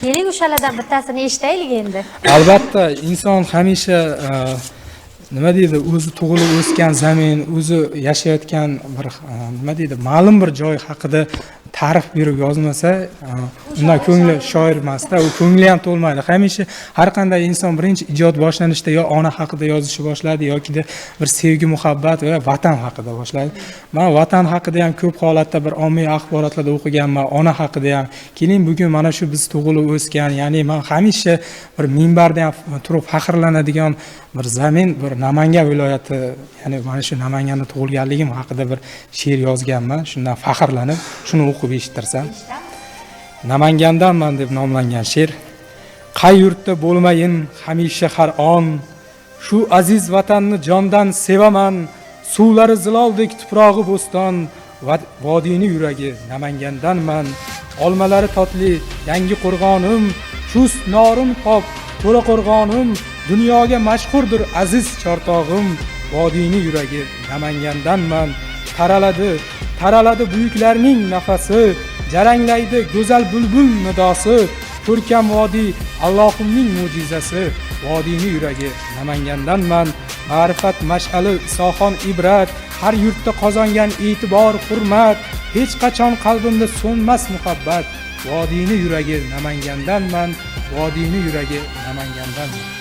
Keling, o'shalardan bittasini eshitaylik endi. Albatta, inson hamisha nima deydi, o'zi tug'ilib o'sgan zamin, o'zi yashayotgan bir nima deydi, ma'lum bir joy haqida ta'rif berib yozmasa, undan ko'ngli shoir emasda, u ko'ngli ham to'lmaydi. Hamisha har qanday inson birinchi ijod boshlanishda yo ona haqida yozishni boshlaydi, yokida bir sevgi, muhabbat va vatan haqida boshlaydi. Man vatan haqida ham ko'p holatda bir ommaviy axborotlarda o'qiganman, ona haqida ham. Keling, bugun mana shu biz tug'ilib o'sgan, ya'ni man hamisha bir minbarda ham turib faxrlanadigan bir zamin, bir Namangan viloyati, ya'ni mana shu Namanganda tug'ilganligim haqida bir she'r yozganman. Shundan faxrlanib, shuni o'qib eshittirsam. "Namangandanman" deb nomlangan she'r. Qay yurtda bo'lmayin, hamisha har on shu aziz vatanni jondan sevaman. Suvlari ziloldek, tuprog'i bo'ston, vodiyni yuragi Namangandanman. Olmalari totli Yangi Qo'rg'onim, Chust, Norin, Pop, To'raqo'rg'onim, dunyoga mashhurdir aziz Chortog'im, vodiyni yuragi Namangandanman. Taraladi, taraladi buyuklarning nafasi, jaranglaydi go'zal bulbul nidosi. Ko'rkam vodiy Allohimning mo'jizasi, vodiyni yuragi Namangandanman. Ma'rifat mash'ali Isoxon ibrat, har yurtda qozongan e'tibor, hurmat. Hech qachon qalbimda so'nmas muhabbat, vodiyni yuragi Namangandanman, vodiyni yuragi Namangandanman.